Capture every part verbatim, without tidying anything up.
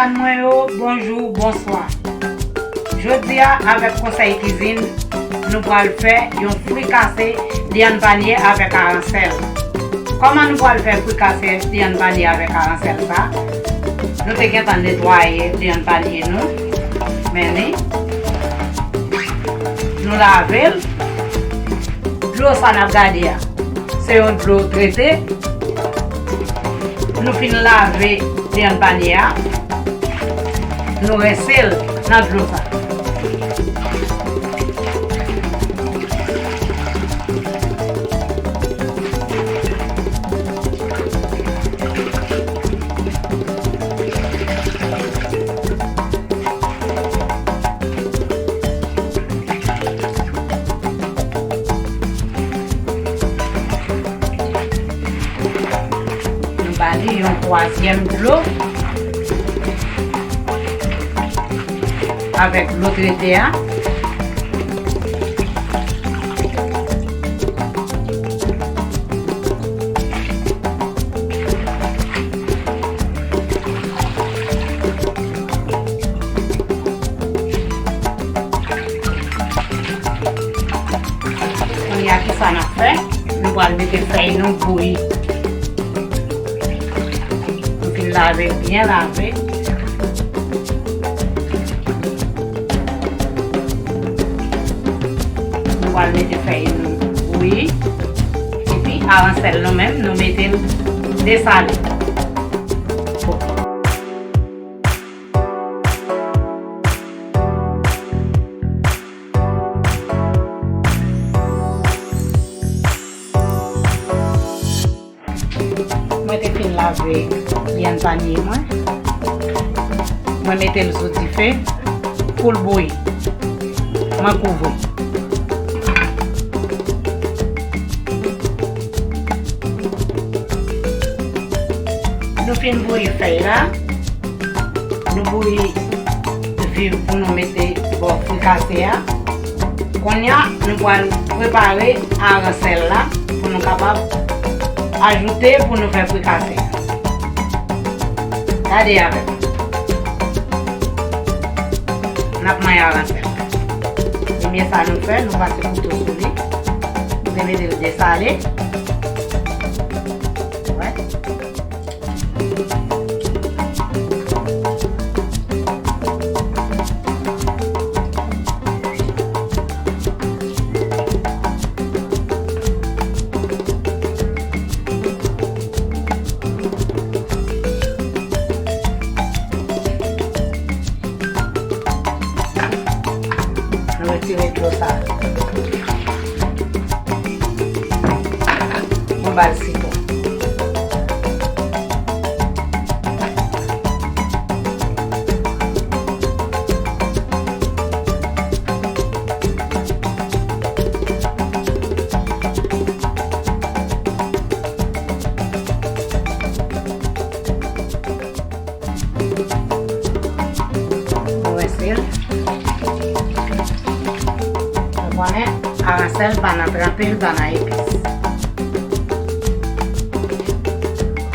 Fan mwen yo, bonjou, bonswa. Jodi a, avèk Konsèy Kizin, nou pral fè yon frikase lyann panye avèk aransèl. Kòman nou pral fè frikase lyann panye avèk aransèl sa? Nou te gentan netwaye lyann panye nou. Men li. Nou lave l. Dlo sa n ap gade a, se yon dlo trete. Nou fin lave lyann panye a, nou rense l nan dlo sa. Nou ba li yon twazyèm dlo avèk dlo trete a. Kounye a, kisa n ap fè? Nou pral mete fèy nou bouyi. Nou fin lave l byen lave. Nou pral mete fèy nou bouyi. Epi aransèl nou menm, nou mete l desale. Mwen te fin lave lyann panye mwen. Mwen mete l sou dife pou l bouyi. Mwen kouvri. Nou fin bouyi fèy la. Nou bouyi viv pou nou mete bò frikase a. Kounye a, nou pral prepare aransèl la pou nou kapab ajoute pou nou fè frikase a. Gade avè m. N ap manyen aransèl la. Premye sa nou fè, nou pase kouto sou li. Nou te mete l desale. Wè. Nou retire dlo sa. Nou ba l sitwon. Nou rense l. Nou konnen aransèl pa nan tranpe l, pa nan epis.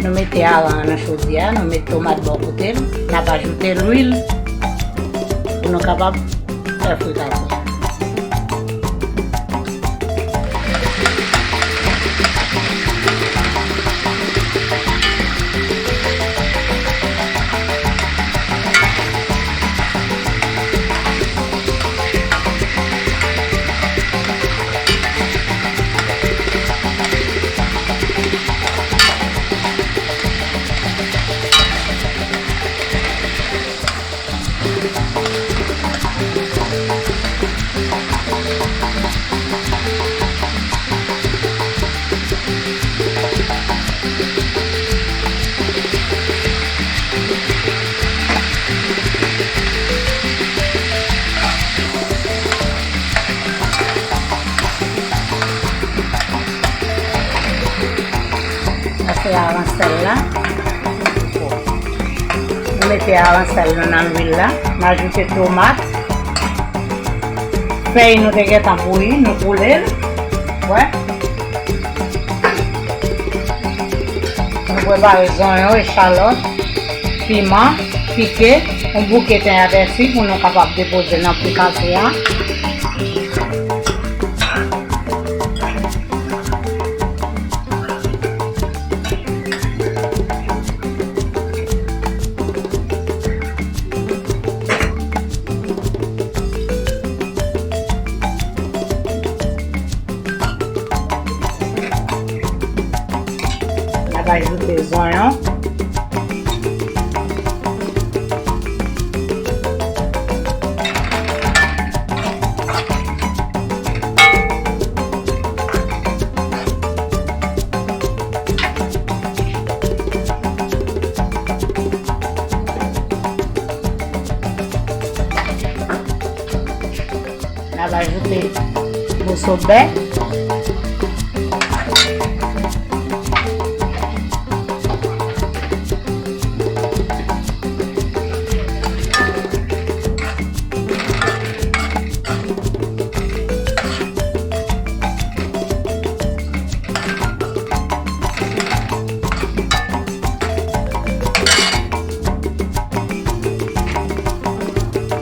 Nou mete aran an nan chodyè a, nou met tomat bò kote l, n ap ajoute lwil pou nou kapab fè frikase. Sa se aransèl la. Nou mete aransèl nou nan lwil la. N ajoute tomat. Fèy nou te gentan bouyi, nou boule l. Wè. Nou prepare zonyon, echalòt, piman. Pike yon bouke ten a pèsi pou nou kapab depoze nan frikase a. N ap ajoute zonyon. N ap ajoute moso bè.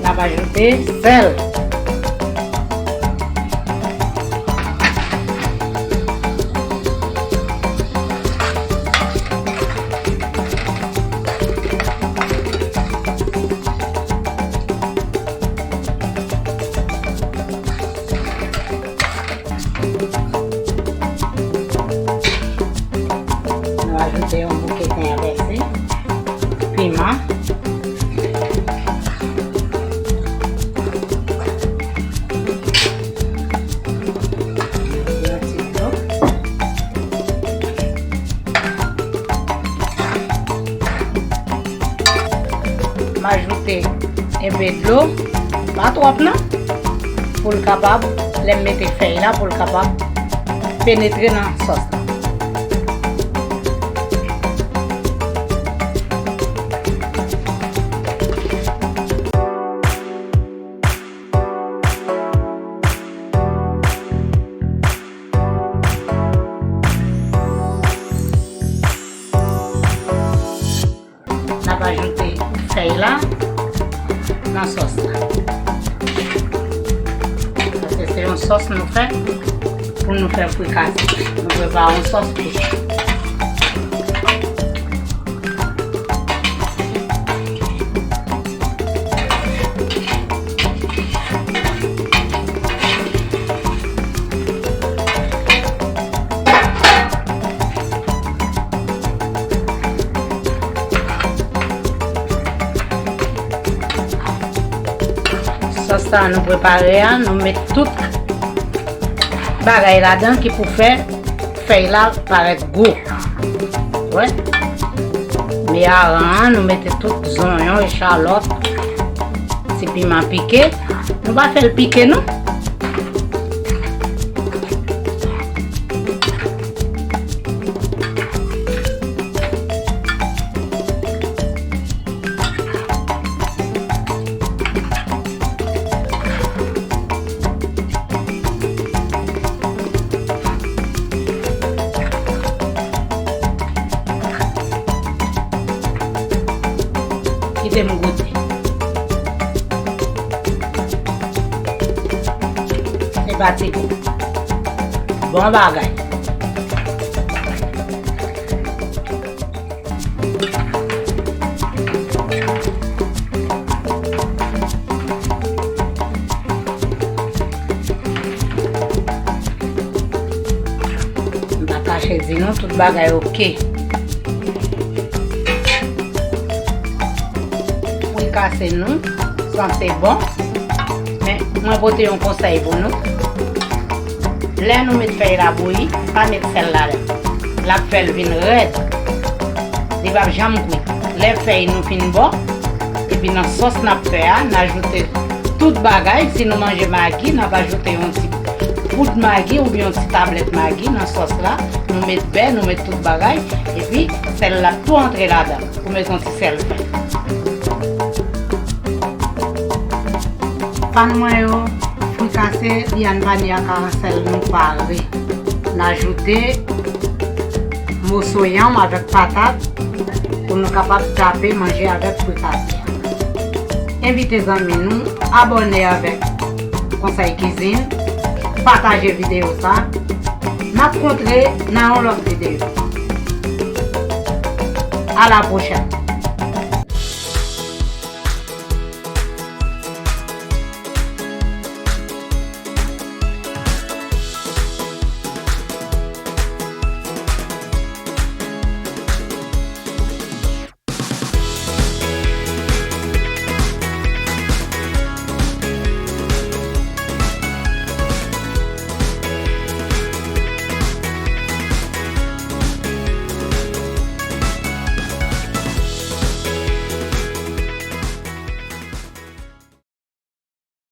N ap ajoute sèl. Nou ajoute yon bouke ten a pèsi, piman. Yon ti dlo. M ajoute enpe dlo, pa twòp non, pou l kapab, lè m mete fèy la, pou l kapab penetre nan sòs la. N ap ajoute fèy la nan sòs la. Paske se yon sòs nou fè pou nou fè frikase. Nou prepare yon sòs pou sa. Sòs sa a nou prepare a, nou met tout bagay ladan ki pou fè fèy la parèt gou. Wè. Men aran an, nou mete tout zonyon, echalòt, ti piman pike. Nou pa fè l pike non. Kite m goute. Se pati. Bon bagay. M pa kache di nou, tout bagay oke. Frikase nou sanse bon. Men, mwen pote yon konsèy pou nou. Lè nou met fèy la bouyi, pa met sèl ladan. L ap fè l vin rèd. Li p ap janm kwit. Lè fèy nou fin bò, epi nan sòs n ap fè a, n ajoute tout bagay. Si nou manje magi, n ap ajoute yon ti poud magi oubyen yon ti tablèt magi nan sòs la. Nou met bè, nou met tout bagay, epi sèl la tou antre ladan. Pou met yon ti sèl fen. Fan mwen yo, frikase Liane Vanille ak aran sèl nou pare. N ajoute moso yanm avèk patat. Pou nou kapab tape manje avèk frikase a. Envite zanmi nou abòne avèk Konsèy Kizin, pataje videyo sa. N ap kontre nan yon lòt videyo. A la pwochèn!